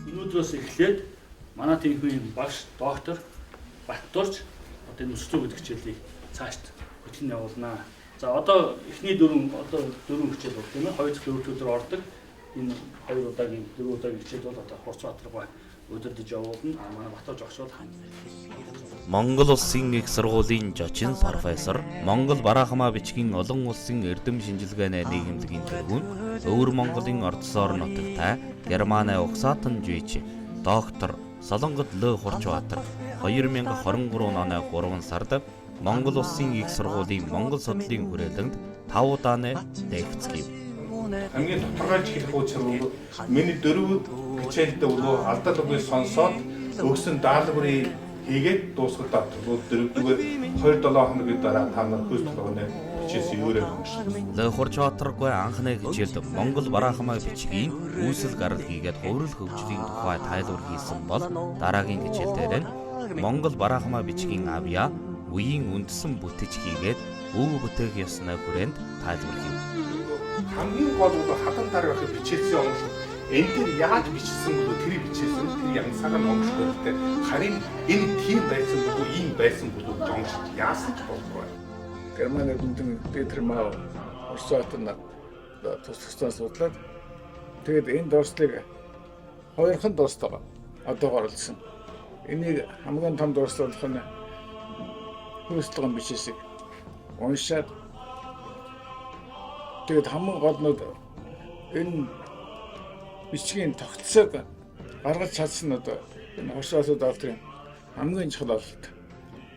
Өнөөдрөөс эхлээд манай тэнхимийн багш доктор Баттурч одоо энэ өсөлтөө гэдэг хичээлийг цаашд хөтлөн явуулнаа. За одоо эхний дөрвөн одоо дөрвөн хичээл бол тийм ээ хоёр дахь дөрөв өдөр ордог. Энэ хоёр удаагийн дөрөв удаагийн хичээл бол одоо Хурцбаатаргай удирдах явуулна. А манай Батурж огш бол Монгол улсын их сургуулийн жочин профессор, Монгол Бараахмаа бичгийн олон улсын эрдэм шинжилгээний нийгэмлэгийн тэргүүн, Өвөр Монголын ордсоор нутагтай Германы угсаатан жүйч, доктор Солонгод Лөө Хурчбаатар 2023 оны 3 сард Монгол улсын их сургуулийн Монгол судлалын хүрээлэнд 5 удааны лекц гэв. Хамгийн тодорхойлж хэлэх учир бол миний дөрөв хичээлдээ бол алдал үгийг сонсоод өгсөн даалгаврыг хийгээд дуусгадаа дөрөвдүгээр 2-7 хоногийн дараа та нар хүйс толгойн бичээсээ өөрөө уншина. Лөө Хурчбаатаргүй анхны хичээлд Монгол Бараахмаа бичгийн үүсэл гарал хийгээд хувирал хөгжлийн тухай тайлбар хийсэн бол дараагийн хичээл дээр нь Монгол Бараахмаа бичгийн авьяа үеийн үндсэн бүтэж хийгээд өв бүтээх ёсны хүрээнд тайлбар хийв. Хамгийн гол нь хадан дараахыг бичээсээ унших. Энэ дээр яаж бичсэн бөгөөд тэр бичээсэн тэр янзаар нь унших хэрэгтэй. Харин энэ тийм байсан бөгөөд ийм байсан бөгөөд гэж уншиж яасан ч болохгүй. Германы эрдэмтэн Петр Мау Урсуатар нар тусгацсан судлаад тэгээд энэ дуурслыг хоёрхан дуустайгаа одоогоор олсон. Энийг хамгийн том дуурсал болох нь хөөслөгөн бичээсийг уншаад тэгээд хамгийн гол нь энэ бичгийн тогтцоог гаргаж чадсан нь одоо энэ Хурцбаатар докторын хамгийн чухал ололт.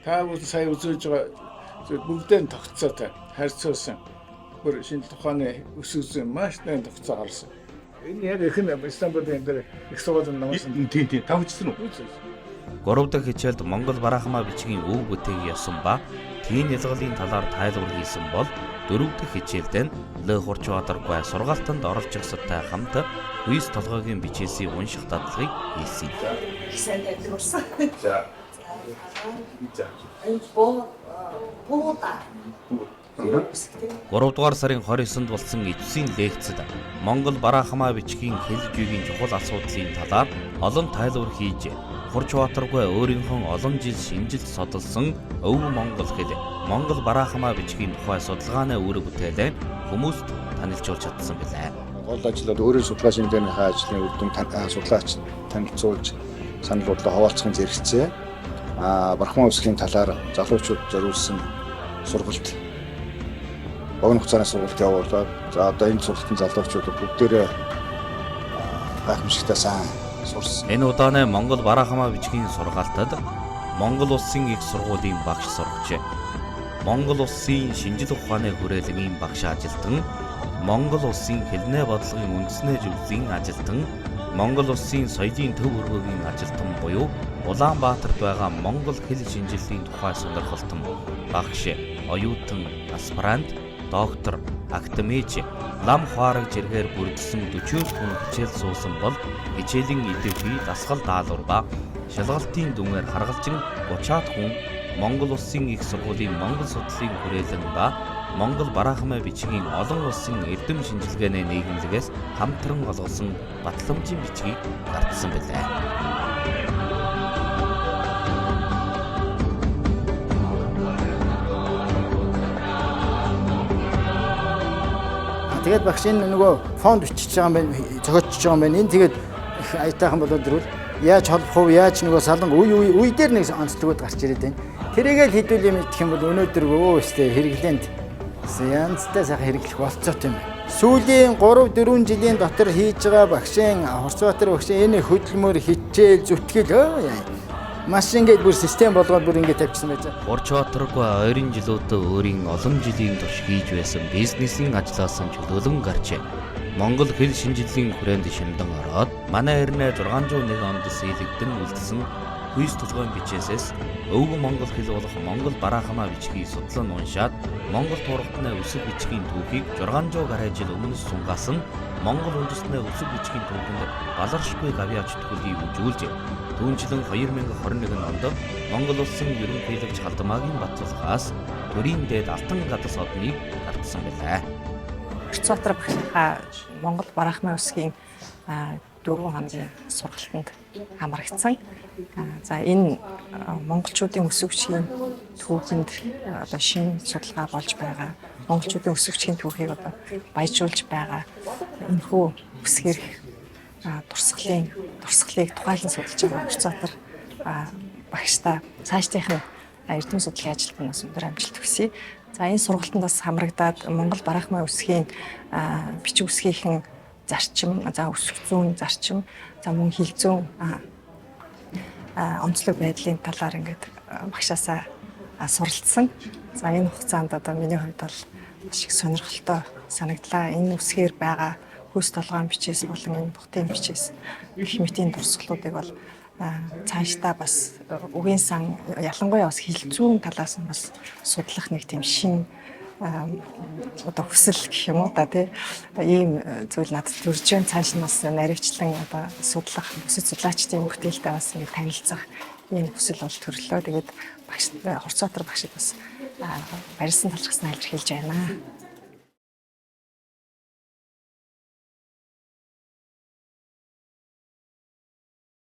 Та бүхэн сая үзүүлж байгаа бүгдээ нь тогтцоотой харьцуулсан бүр шинжлэх ухааны өсөж маш сайн тогтцоо гарсан. Энэ яг их нь Стамбулын дээр их сургуулийн номсон. Тийм тийм та хүчсэн үү? 3 дахь хичээлд Монгол Бараахмаа бичгийн өв бүтээх ёсон ба тийм ялгалын талаар тайлбар хийсэн бол 4 дахь хичээлд нь Лөө Хурчбаатаргүй сургаалтанд оролцогсодтой хамт хүйс толгойн бичээсийг унших дадлагыг хийсэн. Их сайн таньдаг болсон. За. За. Энэ буу буудаа. 3 дугаар сарын 29-нд болсон эцсийн лекцэд Монгол Бараахмаа бичгийн хэл жүйгийн чухал асуудлын талаар олон тайлбар хийж Хурчбаатаргүй өөрийнхөө олон жил шинжилж судалсан Өв Монгол хэл, Монгол Бараахмаа бичгийн тухай судалгааны үр бүтээлээ хүмүүст танилцуулж чадсан билээ. Гол ажил бол өөрийн судалгаа шинжилгээнийхээ ажлын үр дүн судлаач танилцуулж санал бодлоо хаваалцахын зэрэгцээ Барахмаа үсгийн талаар залуучууд зориулсан сургалт богино хугацааны сургалт явуулаад за одоо энэ сургалтын залуучууд бүгдээрээ гайхамшигтай сайн сурсан. Энэ удааны Монгол Бараахмаа бичгийн сургаалтад Монгол улсын их сургуулийн багш сурагч, Монгол улсын шинжлэх ухааны хүрээлэнгийн багш ажилтан, Монгол улсын хэлнээ бодлогын үндэсний зөвлөлийн ажилтан, Монгол улсын соёлын төв өргөөгийн ажилтан буюу Улаанбаатарт байгаа Монгол хэл шинжилгээний тухай сонирхолтон багш, оюутан, аспирант, доктор, академич, лам хуараг жиргээр бүрдсэн 40-өөс хүн хичээл суусан бол хичээлийн идэвхий дасгал даалгавар ба шалгалтын дүнээр харгалжин 30-аад хүн Монгол улсын их сургуулийн Монгол судлалын хүрээлэн ба Монгол Бараахмаа бичгийн олон улсын эрдэм шинжилгээний нийгэмлэгээс хамтран олгосон батламжийн бичгийг гартсан билээ. Тэгээд багш энэ нөгөө фонд бичиж байгаа юм байна, зохиоч байгаа юм байна. Энэ тэгээд их аятайхан болоод ирвэл яаж холбох вэ? Яаж нөгөө салан үе үе үе дээр нэг онцлогуд гарч ирээд байна. Тэрийг л хэдүүл юм идэх юм бол өнөөдөр өө өстэй хэрэглээнд янзтай сайхан хэрэглэх болцоотой юм байна. Сүүлийн 3 4 жилийн дотор хийж байгаа багшийн Хурцбаатар багшийн энэ хөдөлмөр хичээл зүтгэл маш ингээд бүр систем болгоод бүр ингээд тавьчихсан байж байгаа. Хурчбаатаргүй ойрын жилүүдэд өөрийн олон жилийн турш хийж байсан бизнесийн ажлаас нь чөлөөлөн гарч Монгол хэл шинжилгээний хүрээнд шимдэн ороод манай эрнээ 601 онд сэлэгдэн үлдсэн хүйс толгойн бичээсээс өвгөн Монгол хэл болох Монгол Бараахмаа бичгийг судлан уншаад Монгол туургатны өсөг бичгийн түүхийг 600 гаруй жил өмнө сунгаас нь Монгол үндэстний өсөг бичгийн түүхэнд баларшгүй гавьяа чөтгөлийг үжүүлж түүнчлэн 2021 онд Монгол улсын ерөнхийлөгч Халдмаагийн Батулгаас төрийн дээд Алтан гадас одныг гартсан билээ. Хурцбаатар багшийнхаа Монгол Бараахмай үсгийн 4 хоногийн сургалтанд хамрагдсан. За, энэ монголчуудын өсөг бичгийн түүхэнд одоо шинэ судалгаа болж байгаа. Монголчуудын өсөг бичгийн түүхийг одоо баяжуулж байгаа энэхүү үсгэрх дурсгалыг тухайлан судалж байгаа Хурцбаатар багштай цаашдынх нь эрдэм судлалын ажилд нь бас өндөр амжилт хүсье. За, энэ сургалтанд бас хамрагдаад Монгол Бараахмай үсгийн бичиг үсгийнхэн зарчим, за өсөх зүүн зарчим, за мөн хэл зүүн онцлог байдлын талаар ингээд багшаасаа суралцсан. За, энэ хугацаанд одоо миний хувьд бол маш их сонирхолтой санагдлаа. Энэ үсгээр байгаа хөөс толгойн бичээс болон энэ бутын бичээс гэх мэтийн дурсгалуудыг бол цаашдаа бас үгийн сан, ялангуяа бас хэл зүүн талаас нь бас судлах нэг тийм шинэ одоо хүсэл гэх юм уу да, тий, ийм зүйл надад төрж байна. Цааш нь бас наривчлан одоо судлах, бусад судлаачдын бүтээлтэй бас ингэ танилцах ийм хүсэл бол төрлөө. Тэгээд багш Хурцбаатар багшид бас барьсан талархснаа илэрхийлж байна.